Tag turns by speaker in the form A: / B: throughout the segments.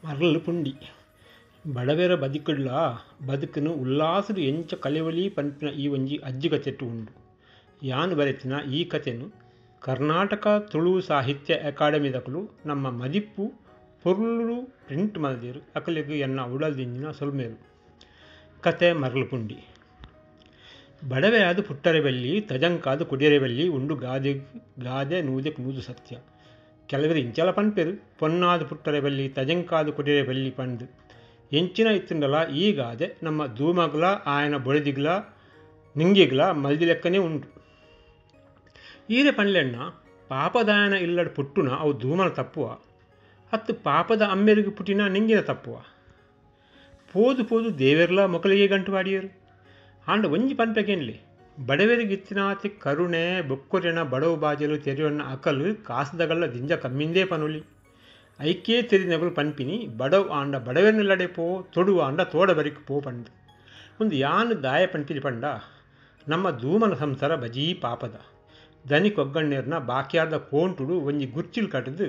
A: ಮರ್ಲ್ ಪುಂಡಿ ಬಡವೆರ ಬದುಕುಡ್ಲ ಬದುಕುನು ಉಲ್ಲಾಸಡು ಎಂಚ ಕಲೆವಲಿ ಪನ್ಪಿನ ಈ ಒಂಜಿ ಅಜ್ಜಿಕತೆಟ್ ಉಂಡು. ಯಾನ್ ಬರೆತಿನ ಈ ಕತೆನ್ ಕರ್ನಾಟಕ ತುಳು ಸಾಹಿತ್ಯ ಅಕಾಡೆಮಿದಕುಲು ನಮ್ಮ ಮದಿಪು ಪೊರ್ಲುಡು ಪ್ರಿಂಟ್ ಮಲ್ದೆರ್. ಅಕಲೆಗ್ ಎನ್ನ ಉಡಲ್ದಿಂಜಿನ ಸೊಲ್ಮೆಲು. ಕತೆ ಮರ್ಲ್ ಪುಂಡಿ. ಬಡವೆ ಆದ್ ಪುಟ್ಟರೆ ಬಲ್ಲಿ, ತಜಂಕಾದ್ ಕುಡಿಯರೆ ಬಲ್ಲಿ ಉಂಡು ಗಾದೆ ಗಾದೆ ನೂದೆಕ್ ನೂದು ಸತ್ಯ. ಕೆಲವೆರ್ ಇಂಚಲ ಪನ್ಪೆರ್, ಪೊನ್ನಾದ್ ಪುಟ್ಟರೆ ಬಲ್ಲಿ, ತಜಂಕಾದ್ ಕುಡಿಯರೆ ಬಲ್ಲಿ ಪಂದ್. ಎಂಚಿನ ಇತ್ತ್ಂಡಲಾ ಈ ಗಾದೆ ನಮ್ಮ ದೂಮಗ್ಲಾ ಆಯನ ಬೊಡೆದಿಗ್ಲಾ ನಿಂಗಿಗ್ಲಾ ಮಲ್ದಿಲೆಕ್ಕನೇ ಉಂಡು. ಈರೆ ಪನ್ಲೆಣ್ಣ ಪಾಪದಾಯನ ಇಲ್ಲಡ್ ಪುಟ್ಟುನ ಅವು ದೂಮನ ತಪ್ಪುವ ಅತ್ತ್ ಪಾಪದ ಅಮ್ಮೆರೆಗ್ ಪುಟಿನ ನಿಂಗಿನ ತಪ್ಪುವ? ಪೋದು ಪೋದು ದೇವೆರ್ಲಾ ಮೊಕಲೆಗೇ ಗಂಟ್ ಪಾಡಿಯೆರ್. ಆಂಡ ಒಂಜಿ ಪನ್ಪೆ ಕೇನ್ಲೆ, ಬಡವೆರೆಗ್ ಇತ್ತಿನಾತ್ ಕರುಣೆ ಬೊಕ್ಕೊರೆನ ಬಡವು ಬಾಜೆಲು ತೆರಿಯೊನ್ನ ಅಕಲ್ ಕಾಸ್ದಗಲ್ಲ ದಿಂಜ ಕಮ್ಮಿಂದೇ ಪನೊಲಿ. ಐಕೇ ತೆರಿನಕುಲು ಪನ್ಪಿನಿ ಬಡವು ಆಂಡ ಬಡವೆರ್ನಿಲ್ಲಡೆ ಪೋ, ತೊಡು ಆಂಡ ತೋಡ ಬರಿಕ್ ಪೋ ಪಂದ್. ಉಂದು ಯಾನ್ ದಾಯೆ ಪನ್ಪಿನಿ ಪಂಡ ನಮ್ಮ ದೂಮನ ಸಂಸಾರ ಬಜೀ ಪಾಪದ. ದನಿ ಕೊಗ್ಗಣ್ಣೆರ್ನ ಬಾಕ್ಯಾರ್ದ ಕೋಂಟುಡು ಒಂಜಿ ಗುರ್ಚಿಲ್ ಕಟ್ದ್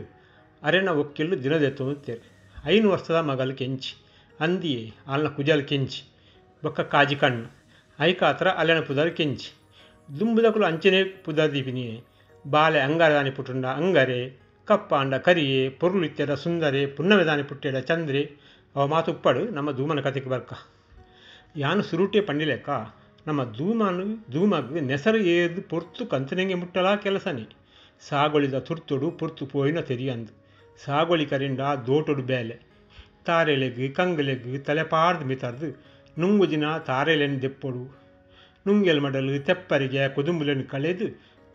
A: ಅರೆನ ಒಕ್ಕೆಲ್ಡ್ ದಿನ ದೆತ್ತೊಂದಿತ್ತೆರ್. ಐನ್ ವರ್ಸದ ಮಗಲ್ ಕೆಂಚಿ. ಅಂದಿಯೇ ಆಲ್ನ ಕುಜಲ್ ಕೆಂಚಿ ಬೊಕ್ಕ ಕಾಜಿ ಕಣ್ಣ್. ಐಕಾತ್ರ ಅಲೆನ ಪುದರ್ ಕೆಂಚಿ. ದುಂಬುದಕುಲು ಅಂಚೆನೆ ಪುದರ್ ದೀಪಿನಿಯೇ. ಬಾಲೆ ಅಂಗಾರೆದಾನಿ ಪುಟ್ಟುಂಡ ಅಂಗರೆ, ಕಪ್ಪಾಂಡ ಕರಿಯೆ, ಪೊರ್ಲು ಇತ್ತೆಡ ಸುಂದರೆ, ಪುನ್ನಮೆದಾನಿ ಪುಟ್ಟೆಡ ಚಂದ್ರೆ. ಅವು ಮಾತ ಉಪ್ಪಡ್ ನಮ್ಮ ದೂಮನ ಕತೆಕ್ ಬರ್ಕ. ಯಾನ್ ಸುರುಟೇ ಪಂಡಿಲೆಕ್ಕ ನಮ್ಮ ದೂಮನ್ ದೂಮಗ್ ನೆಸರ್ ಏರ್ದ್ ಪೊರ್ತು ಕಂತನೆಂಗೆ ಮುಟ್ಟಲಾ ಕೆಲಸನೇ. ಸಾಗೊಳಿದ ತುರ್ತೊಡು ಪೊರ್ತು ಪೋಯಿನ ತೆರಿಯಂದ್. ಸಾಗೊಳಿ ಕರಿಂಡ ದೋಟೊಡು ಬೇಲೆ. ತಾರೆಲೆಗ್ ಕಂಗ್ಲೆಗ್ ತಲೆ ಪಾಡ್ದ್ ಮಿತರ್ದ್ ನುಂಗುದಿನ ತಾರೆಲೆನ್ ದೆಪ್ಪೊಡು. ನುಂಗೆಲ್ ಮಡಲ್, ತೆಪ್ಪರಿಗೆ, ಕೊದುಂಬುಲೆನ್ ಕಳೆದ್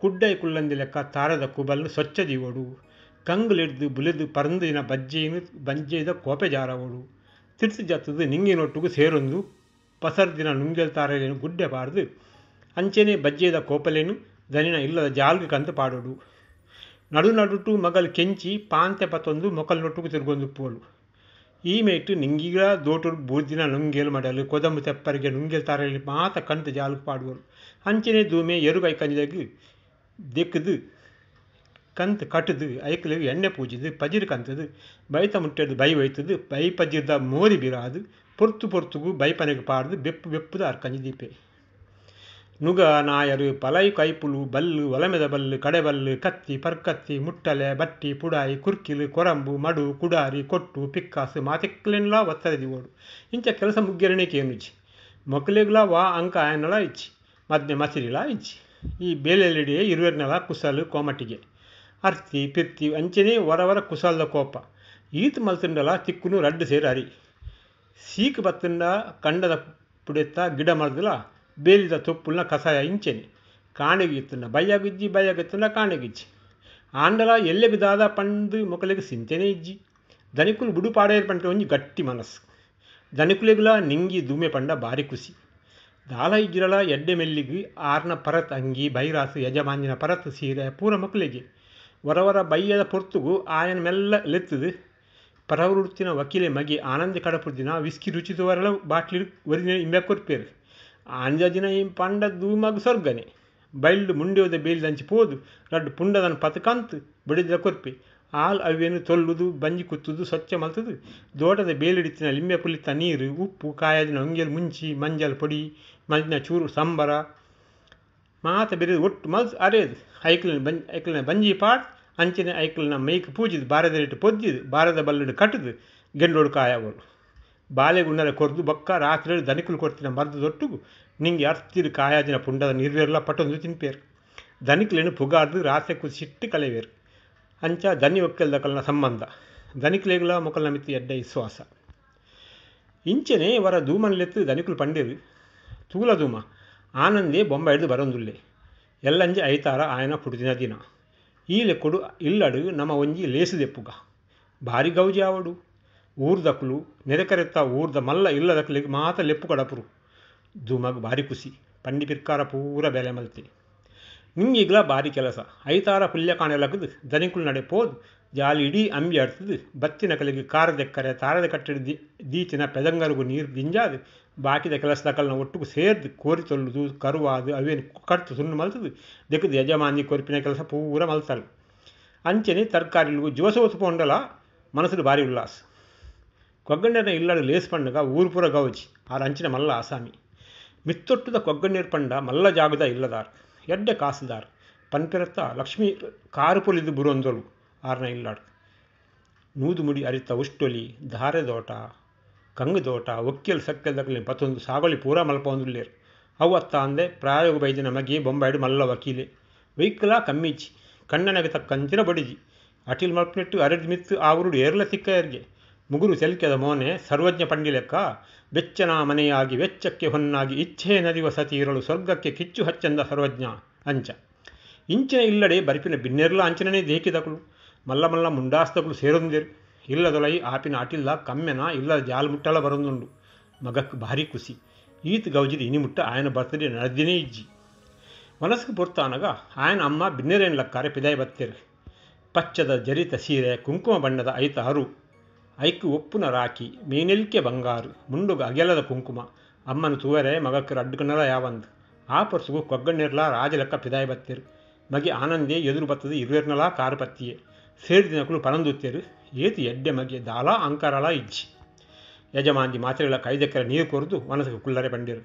A: ಕುಡ್ಡೈ ಕುಲ್ಲಂದಿಲೆಕ್ಕ ತಾರೆದ ಕುಬಲ್ನ್ ಸೊಚ್ಚ ದೀವೊಡು. ಕಂಗ್ಲೆಡ್ದ್ ಬುಲೆದ್ ಪರ್ಂದಿನ ಬಜ್ಜೆಯಿನ್ ಬಂಜೆದ ಕೋಪೆ ಜಾರವೊಡು. ತಿರ್ತ್ ಜತ್ತ್ದ್ ನಿಂಗಿನೊಟ್ಟುಗು ಸೇರೊಂದು ಪಸರ್ದಿನ ನುಂಗೆಲ್ ತಾರೆಲೆನ್ ಗುಡ್ಡೆ ಪಾಡ್ದ್ ಅಂಚೆನೆ ಬಜ್ಜೆದ ಕೋಪಲೆನ್ ದನಿನ ಇಲ್ಲದ ಜಾಲ್ಗ್ ಕಂತ್ ಪಾಡೊಡು. ನಡು ನಡುಟು ಮಗಲ್ ಕೆಂಚಿ ಪಾಂತೆ ಪತೊಂದು ಮೊಕಲ್ನೊಟ್ಟುಗು ತಿರ್ಗೊಂದುಪ್ಪುವೊಲು. ಈ ಮೈಟ್ ನಿಂಗಿಗ್ಲಾ ದೋಟೊಡು ಬೂರ್ದಿನ ನುಂಗೆಲ್ ಮಡಲ್, ಕೊದಂಬು ತೆಪ್ಪರಿಗೆ, ನುಂಗೆಲ್ ತಾರೆಲೆನ್ ಮಾತ ಕಂತ್ ಜಾಲ್ಗ್ ಪಾಡುವೊಲು. ಅಂಚೆನೆ ದೂಮೆ ಎರು ಕೈಕಂಜಿಲೆಗ್ ದೆಕ್ಕ್ದ್ ಕಂತ್ ಕಟ್ದ್ ಐಕ್ಲೆಗ್ ಎಣ್ಣೆ ಪೂಜಿದ್ ಪಜಿರ್ ಕಂತ್ದ್ ಬೈತ ಮುಟ್ಟೆಡ್ದ್ ಬೈ ಒಯ್ತ್ದ್ ಬೈ ಪಜಿರ್ದ ಮೋರಿ ಬಿರಾದ್ ಪೊರ್ತು ಪೊರ್ತುಗು ಬೈಪನೆಗ್ ಪಾಡ್ದ್ ಬೆಪ್ಪು ಬೆಪ್ಪುದ ಅರ್ಕಂಜಿ ದೀಪೆ. ನುಗ, ನಾಯರ್, ಪಲಾಯಿ ಕೈಪುಲು, ಬಲ್ಲ್, ಒಲಮೆದ ಬಲ್ಲ್, ಕಡೆಬಲ್ಲ್, ಕತ್ತಿ, ಪರ್ಕತ್ತಿ, ಮುಟ್ಟಲೆ, ಬಟ್ಟಿ, ಪುಡಾಯಿ, ಕುರ್ಕಿಲ್, ಕೊರಂಬು, ಮಡು, ಕುಡಾರಿ, ಕೊಟ್ಟು, ಪಿಕ್ಕಾಸ್ ಮಾತೆಕ್ಲೆನ್ಲಾ ಒತ್ತರೆ ದೀವೊಡು. ಇಂಚ ಕೆಲಸ ಮುಗ್ಗೆರೆನೇ ಕೇನುಜಿ. ಮೊಕಲೆಗ್ಲಾ ವಾ ಅಂಕ ಆಯನಲಾ ಇಜ್ಜಿ. ಮದ್ಮೆ ಮಸಿರಿಲಾ ಇಜ್ಜಿ. ಈ ಬೇಲೆಲೆಡೇ ಇರ್ವೆರ್ನಲಾ ಕುಸಲ್, ಕೋಮಟಿಗೆ. ಅರ್ತಿ ಪಿರ್ತಿ ಅಂಚೆನೇ ಒರ ಒರ ಕುಸಾಲ್ದ ಕೋಪ. ಈತ್ ಮಲ್ತ್ಂಡಲಾ ತಿಕ್ಕುನು ರಡ್ಡ್ ಸೇರ್ ಅರಿ. ಸೀಕ್ ಬತ್ತ್ಂಡ ಕಂಡದ ಪುಡೆತ್ತ ಗಿಡ ಮರ್ದ್ಲಾ ಬೇಲಿದ ತೊಪ್ಪುಲ್ನ ಕಸಾಯ ಇಂಚೆನೆ. ಕಾಂಡೆಗ್ ಇತ್ತ್ಂಡ ಬಯ್ಯಗ್ ಇಜ್ಜಿ, ಬಯ್ಯಗ್ ಇತ್ತ್ಂಡ ಕಾಂಡೆಗ್ ಇಜ್ಜಿ. ಆಂಡಲಾ ಎಲ್ಲೆಗ್ ದಾದ ಪಂದ್ ಮೊಕಲೆಗ್ ಸಿಂತೆನೇ ಇಜ್ಜಿ. ದನಿಕುಲು ಬುಡು ಪಾಡಯೆರ್ ಪನ್ಪಿನ ಒಂಜಿ ಗಟ್ಟಿ ಮನಸ್. ದನಿಕುಲೆಗ್ಲಾ ನಿಂಗಿ ದೂಮೆ ಪಂಡ ಬಾರಿ ಕುಸಿ. ದಾಲ ಇಜ್ಜಿಡಲಾ ಎಡ್ಡೆ ಮೆಲ್ಲಿಗ್ ಆರ್ನ ಪರತ್ ಅಂಗಿ, ಬೈರಾಸ್ ಯಜಮಾನ್ದಿನ ಪರತ್ ಸೀರೆ ಪೂರ ಮೊಕಲೆಗೆ. ಒರ ಒರ ಬಯ್ಯದ ಪೊರ್ತುಗು ಆಯನ್ ಮೆಲ್ಲ ಲೆತ್ತ್ದ್ ಪರವೂರುಡ್ತಿನ ವಕೀಲೆ ಮಗೆ ಆನಂದೆ ಕಡಪುಡ್ದಿನ ವಿಸ್ಕಿ ರುಚಿ ತೂವರೆಲ ಬಾಟ್ಲಿಡ್ ಒರಿದಿನೆನ್ ಇಂಬ್ಯಗ್ ಕೊರ್ಪೆರ್. ಆನಿದ ದಿನ ಪಂಡ ದೂಮಗ್ ಸೊರ್ಗನೆ. ಬೈಲ್ಡ್ ಮುಂಡ್ಯೊದ ಬೇಲಿದಂಚಿ ಪೋದು ರಡ್ಡ್ ಪುಂಡದನ್ ಪತ್ ಕಂತ್ ಬೊಡೆದಿಡ ಕೊರ್ಪೆ. ಆಲ್ ಅವ್ವೆನ್ ತೊಲ್ಲುದು ಬಂಜಿ ಕುತ್ತುದು ಸೊಚ್ಚ ಮಲ್ತ್ದ್ ದೋಟದ ಬೇಲಿಡಿತ್ತಿನ ಲಿಂಬೆ ಪುಲಿತ್ತ ನೀರ್, ಉಪ್ಪು, ಕಾಯಾದಿನ ನುಂಗೆಲ್ ಮುಂಚಿ, ಮಂಜಲ್ ಪೊಡಿ, ಮಲ್ದಿನ ಚೂರು ಸಂಬರ ಮಾತ ಬೆರೆದ್ ಒಟ್ಟು ಮಲ್ತ್ ಅರೇದ್ ಐಕ್ಲೆನ ಬಂಜಿ ಐಕ್ಲೆನ ಬಂಜಿ ಪಾಡ್ದ್ ಅಂಚೆನೆ ಐಕ್ಲೆನ ಮೈಕ್ ಪೂಜಿದ್ ಬಾರೆದಿರೆಟ್ ಪೊದ್ದಿದ್ ಬಾರೆದ ಬಲ್ಲ್ಡ್ ಕಟ್ಟ್ದ್ ಗೆಂಡೊಡು ಕಾಯವೊಲು. ಬಾಲೆಗ್ ಉನರೆ ಕೊರ್ದು ಬೊಕ್ಕ ರಾತ್ರೆಡ್ ದನಿಕುಲು ಕೊರ್ತಿನ ಮರ್ದ್ ದೊಟ್ಟುಗು ನಿಂಗಿ ಅರ್ತಿಡ್ ಕಾಯಾದಿನ ಪುಂಡದನ್ ಇರ್ವೆರ್ಲಾ ಪಟೊಂದು ತಿನ್ಪೆರ್. ದನಿಕ್ಲೆನ್ ಪುಗಾರ್ದ್ ರಾತ್ರೆ ಕುಸಿಟ್ಟ್ ಕಲೆವೆರ್. ಅಂಚ ದನಿ ಒಕ್ಕೆಲ್ದಕಲ್ನ ಸಮ್ಮಂದ. ದನಿಕ್ಲೆಗ್ಲಾ ಮೊಕಲ್ನ ಮಿತ್ತ್ ಎಡ್ಡೆ ಇಸ್ವಾಸ. ಇಂಚೆನೆ ಒರ ದೂಮನ್ ಲೆತ್ತ್ ದನಿಕುಲು ಪಂಡೆರ್, ತೂಲ ದೂಮ, ಆನಂದೆ ಬೊಂಬಾಯಿಡ್ದ್ ಬರೊಂದುಲ್ಲೆ. ಎಲ್ಲಂಜಿ ಐತಾರ ಆಯನ ಪುಟ್ಟುದಿನ ದಿನ. ಈ ಲೆಕ್ಕೊಡು ಇಲ್ಲಡ್ ನಮ ಒಂಜಿ ಲೇಸ್ ದೆಪ್ಪುಗ. ಬಾರಿ ಗೌಜಿ ಆವೊಡು. ಊರ್ದಕುಲು, ನೆರೆಕರೆತ್ತ ಊರ್ದ ಮಲ್ಲ ಇಲ್ಲದಕಲೆಗ್ ಮಾತ ಲೆಪ್ಪು ಕಡಪುರು. ದೂಮಗ್ ಬಾರಿ ಕುಸಿ. ಪಂಡಿ ಪಿರ್ಕಾರ ಪೂರ ಬೇಲೆ ಮಲ್ತೆ. ನಿಂಗಿಗ್ಲಾ ಬಾರಿ ಕೆಲಸ. ಐತಾರ ಪುಲ್ಯಕಾಂಡೆ ಲಕ್ಕ್ದ್ ದನಿಕುಲ್ನಡೆ ಪೋದು ಜಾಲ್ ಇಡೀ ಅಂಬಿ ಅಡ್ತ್ದ್ ಬತ್ತಿನಕಲೆಗ್ ಕಾರ ದೆಕ್ಕರೆ ತಾರೆದ ಕಟ್ಟೆಡ್ ದೀತಿನ ಪೆದಂಗರುಗು ನೀರ್ ದಿಂಜಾದ್ ಬಾಕಿದ ಕೆಲಸದಕಲ್ನ ಒಟ್ಟುಗು ಸೇರ್ದ್ ಕೋರಿ ತೊಲ್ಲುದು ಕರುವಾದ್ ಅವೇನ್ ಕಡ್ತ್ ತುಂಡು ಮಲ್ತುದು ದೆಕ್ಕುದು ಯಜಮಾನಿ ಕೊರ್ಪಿನ ಕೆಲಸ ಪೂರ ಮಲ್ತಲ್. ಅಂಚನೆ ತರಕಾರಿಲು ಜೋಸೋತು ಪೋಂಡಲ ಮನಸ್ಸುಡು ಬಾರಿ ಉಲ್ಲಾಸ. ಕೊಗ್ಗಣ್ಣೆರ್ನ ಇಲ್ಲಡ್ ಲೇಸ್ ಪಂಡಗ ಊರು ಪೂರ ಗೌಜಿ. ಆರ್ ಅಂಚಿನ ಮಲ್ಲ ಆಸಾಮಿ. ಮಿತ್ತೊಟ್ಟುದ ಕೊಗ್ಗಣ್ಣೆರ್ ಪಂಡ ಮಲ್ಲ ಜಾಗದ ಇಲ್ಲದಾರ್. ಎಡ್ಡೆ ಕಾಸುದಾರ್. ಪನ್ಪೆರತ್ತ ಲಕ್ಷ್ಮಿ ಕಾರ್ ಪೊಲಿದ್ ಬುರೊಂದೊಲು ಆರ್ನ ಇಲ್ಲಡ್. 100 ಮುಡಿ ಅರಿತ್ತ ಉಷ್ಟೊಲಿ, ಧಾರೆದೋಟ, ಕಂಗ್ ದೋಟ, ಒಕ್ಕೆಲ್ ಸಕ್ಕೆಲ್ದಕಲೆನ್ ಪತೊಂದು ಸಾಗೊಳಿ ಪೂರಾ ಮಲ್ಪವೊಂದುಲ್ಲೆರ್. ಅವು ಅತ್ತಾಂದೆ ಪ್ರಾಯೊಗು ಬೈದಿನ ಮಗೆ ಬೊಂಬಾಯಿಡ್ ಮಲ್ಲ ವಕೀಲೆ. ಒಯಿಕ್ಲಾ ಕಮ್ಮಿ ಇಜ್ಜಿ. ಕಂಡನ್ಯಗ್ ತಕ್ಕಂತಿನ ಬೊಡೆದಿ. ಅಟಿಲ್ ಮಲ್ಪುನೆಟ್ಟ್ ಅರೆಡ್ದ್ ಮಿತ್ತ್ ಆ ಊರುಡು ಏರ್ಲಾ ತಿಕ್ಕಯೆರ್ಗೆ. ಮುಗುರು ತೆಲ್ಕೆದ ಮೋನೆ ಸರ್ವಜ್ಞ ಪಂಡಿಲೆಕ್ಕ ಬೆಚ್ಚನ ಮನೆಯಾಗಿ ವೆಚ್ಚಕ್ಕೆ ಹೊನ್ನಾಗಿ ಇಚ್ಛೆ ನರಿವ ಸತೀರಳು ಸ್ವರ್ಗಕ್ಕೆ ಕಿಚ್ಚು ಹಚ್ಚಂದ ಸರ್ವಜ್ಞ ಅಂಚ. ಇಂಚಿನ ಇಲ್ಲಡೆ ಬರ್ಪಿನ ಬಿನ್ನೆರ್ಲಾ ಅಂಚಿನನೇ ದೇಕಿದಕುಲು. ಮಲ್ಲ ಮಲ್ಲ ಮುಂಡಾಸ್ದಕುಲು ಸೇರೊಂದೆರ್. ಇಲ್ಲದೊಲಯಿ ಆಪಿನ ಅಟಿಲ್ದ ಕಮ್ಮೆನ ಇಲ್ಲದ ಜಾಲ್ ಮುಟ್ಟಲ ಬರೊಂದುಂಡು. ಮಗಕ್ ಬಾರಿ ಕುಸಿ. ಈತ್ ಗೌಜಿಡ್ ಇನಿ ಮುಟ್ಟ ಆಯನ ಬರ್ತ್ಡೇ ನಡದಿನೇ ಇಜ್ಜಿ. ವನಸ್ಗ್ ಪೊರ್ತಾನಗ ಆಯನ ಅಮ್ಮ ಬಿನ್ನೆರೆನ್ ಲಕ್ಕಾರೆ ಪಿದಾಯಿ ಬತ್ತೆರ್. ಪಚ್ಚದ ಜರಿತ ಸೀರೆ, ಕುಂಕುಮ ಬಣ್ಣದ ಐತ ಅರು, ಐಕ್ ಒಪ್ಪುನ ರಾಕಿ, ಮೇನೆಲ್ಕೆ ಬಂಗಾರ್, ಮುಂಡುಗು ಅಗೆಲದ ಕುಂಕುಮ. ಅಮ್ಮನ್ ತೂವರೆ ಮಗಕ್ ರಡ್ಡ್ ಕಣ್ಣಲ ಯಾವಂದ್. ಆ ಪೊರ್ತುಗು ಕೊಗ್ಗಣ್ಣೆರ್ಲಾ ರಾಜಲೆಕ್ಕ ಪಿದಾಯಿ ಬತ್ತೆರ್. ಮಗೆ ಆನಂದೆ ಎದುರು ಬತ್ತುದು ಇರ್ವೆರ್ನಲಾ ಕಾರ್ ಪತ್ತಿಯೆ. ಸೇರ್ದಿನಕುಲು ಪನೊಂದುತ್ತೆರ್ ಏತ್ ಎಡ್ಡೆ ಮಗೆ ದಾಲಾ ಅಂಕಾರಲಾ ಇಜ್ಜಿ. ಯಜಮಾನ್ದಿ ಮಾತೆರೆಗ್ಲಾ ಕೈದೆಕ್ಕರೆ ನೀರ್ ಕೊರ್ದು ವನಸ್ಗ್ ಕುಲ್ಲರೆ ಪಂಡೆರ್.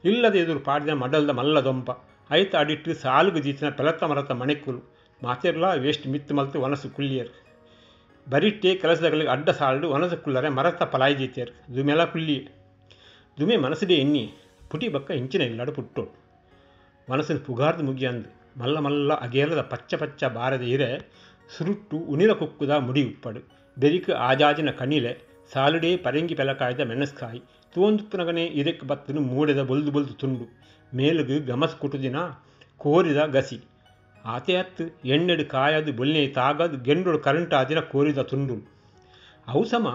A: ಇಲ್ಲದ ಎದುರು ಪಾಡ್ದಿನ ಮಡಲ್ದ ಮಲ್ಲ ದೊಂಪ. ಐತ ಅಡಿಟ್ ಸಾಲ್ಗ್ ದೀತಿನ ಪೆಲತ್ತ ಮರತ ಮಣೆಕ್ಕುಲು. ಮಾತೆರ್ಲಾ ವೇಸ್ಟ್ ಮಿತ್ತ್ ಮಲ್ತ್ ವನಸ್ ಕುಲ್ಲಿಯೆರ್. ಬರಿಟ್ಟೇ ಕೆಲಸದಕಲೆಗ್ ಅಡ್ಡ ಸಾಲ್ಡ್ ವನಸ್ ಕುಲ್ಲರೆ ಮರತ ಪಲಾಯಿ ದೀತೆರ್. ದುಮೆಲಾ ಕುಲ್ಲಿಯೆ. ದುಮೆ ಮನಸ್ಡೇ ಎನ್ನಿಯೆ ಪುಟಿ ಬೊಕ್ಕ ಇಂಚಿನ ಇಲ್ಲಡ್ ಪುಟ್ಟೊಡು. ವನಸ್ನ್ ಪುಗಾರ್ದ್ ಮುಗಿಯಂದ್. ಮಲ್ಲ ಮಲ್ಲ ಅಗೇಲದ ಪಚ್ಚ ಪಚ್ಚ ಬಾರೆದ ಇರೆ ಸುರುಟ್ಟು ಉನಿರ ಕುಕ್ಕುದ ಮುಡಿ ಉಪ್ಪಡ್. ಬೆರಿಕ್ ಆಜಾಜಿನ ಕಣಿಲೆ, ಸಾಲುಡೇ ಪರೆಂಗಿ ಪೆಲಕಾಯಿದ ಮೆಣಸ್ಕಾಯಿ, ತೂವೊಂದುಪ್ಪುನಗನೇ ಇರೆಕ್ ಬತ್ತುನು ಮೂಡೆದ ಬೊಲ್ದು ಬೊಲ್ದು ತುಂಡು, ಮೇಲುಗ್ ಗಮಸ್ ಕುಟುದಿನ ಕೋರಿದ ಗಸಿ. ಆತೇ ಅತ್ತ್ ಎಣ್ಣೆಡ್ ಕಾಯಾದ್ ಬೊಲ್ನೆಯಿ ತಾಗಾದ್ ಗೆಂಡೊಡು ಕರಂಟಾದಿನ ಕೋರಿದ ತುಂಡುಲು. ಅವು ಸಮ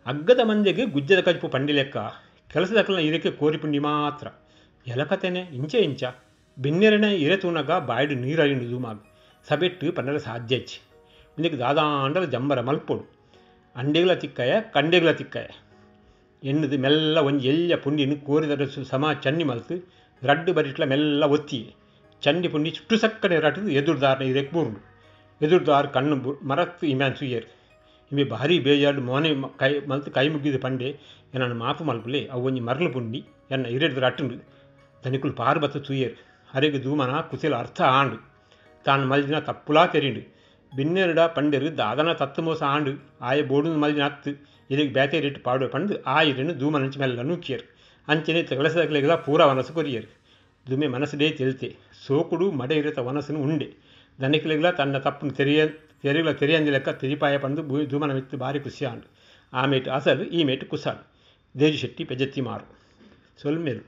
A: ಅಗ್ಗದ ಮಂದೆಗ್ ಗುಜ್ಜೆದ ಕಜಿಪು ಪಂಡಿಲೆಕ್ಕ ಕೆಲಸದಕಲ್ನ ಇರೆಕ್ ಕೋರಿ ಪುಂಡಿ ಮಾತ್ರ. ಎಲಕತೆನೆ ಇಂಚೆ ಇಂಚ. ಬಿನ್ನೆರೆನ ಇರೆ ತೂನಗ ಬಾಯಿಡ್ ನೀರರಿಂಡು ದುಮಾಗ್. ಸಬೆಟ್ ಪನರೆ ಸಾಧ್ಯ ಇಜ್ಜಿ. ಉಂದೆಕ್ ದಾದಾಂಡಲ ಜಂಬರ ಮಲ್ಪೊಡು. ಅಂಡೆಗ್ಲ ತಿಕ್ಕಯ ಕಂಡೆಗ್ಲ ತಿಕ್ಕಯ. ಎನ್ನುದು ಮೆಲ್ಲ ಒಂಜಿ ಎಲ್ಯ ಪುಂಡಿನ್ ಕೋರಿದ ಸಮ ಚನ್ನಿ ಮಲ್ತ್ ರಡ್ಡ್ ಬರಿಟ್ಲ ಮೆಲ್ಲ ಒತ್ತಿಯೆ. ಚಂಡಿ ಪುಂಡಿ ಚುಟ್ಟು ಸಕ್ಕನೆ ರಟುದು ಎದುರುದಾರ್ನ ಇರೆಕ್ ಬೂರುಂಡು. ಎದುರುದಾರ್ ಕಣ್ಣು ಮರತ್ ಇಮ್ಯಾನ್ ತೂಯೆರ್. ಇಂಬೆ ಭಾರಿ ಬೇಜಾರ್ಡ್ ಮೋನೆ ಕೈ ಮಲ್ತ್ ಕೈ ಮುಗ್ಗಿದ್ ಪಂಡೆ ಎನನ್ ಮಾಪು ಮಲ್ಪುಲೆ ಅವು ಒಂಜಿ ಮರ್ಲ್ ಪುಂಡಿ ಎನ್ನ ಇರೆಡ್ದ್ ರಟ್ಟುಂಡು. ತನಿಕುಲು ಪಾರ್ ಬತ್ತ್ ತೂಯೆರ್. ಅರೆಗ್ ದೂಮನ ಕುಸೆಲ್ ಅರ್ಥ ಆಂಡ್. ತಾನ್ ಮಲ್ದಿನ ತಪ್ಪುಲಾ ತೆರಿಂಡ್. ಬಿನ್ನೆರ್ಡ ಪಂಡೆರ್ ದಾದನ ತತ್ತ್ ಮೋಸ ಆಂಡ್. ಆಯೆ ಬೋಡುಂದು ಮಲ್ದಿನ ಅತ್ತ್. ಇರೆಗ್ ಬೇತೆ ರೇಟ್ ಪಾಡುವೆ ಪಂದ್ ಆ ಇರೆನ್ ದೂಮನಂಚಿ ಮೆಲ್ಲ ನೂಕಿಯೆರ್. ಅಂಚನೆ ಕೆಲಸದಕ್ಲೆಗ್ಲಾ ಪೂರ ವನಸ್ ಕೊರಿಯೆರ್. ದುಮೆ ಮನಸ್ಡೇ ತೆಲ್ತೆ. ಸೋಕುಡು ಮಡೆ ಇರೆತ ವನಸ್ನ್ ಉಂಡೆ. ದನಿಕ್ಲೆಗ್ಲಾ ತನ್ನ ತಪ್ಪುನು ತೆರಿಯ ತೆರಿಗ್ಲ ತೆರಿಯಂದಿಲೆಕ್ಕ ತೆರಿಪಾಯ ಪಂದ್ ದೂಮನ ಮಿತ್ತ್ ಬಾರಿ ಕುಸಿ ಆಂಡ್. ಆ ಮೇಟ್ ಅಸಲ್ ಈ ಮೇಟ್ ಕುಸಾಲ್. ದೇಜು ಶೆಟ್ಟಿ ಪೆಜತ್ತಿಮಾರು. ಸೊಲ್ಮೆಲು.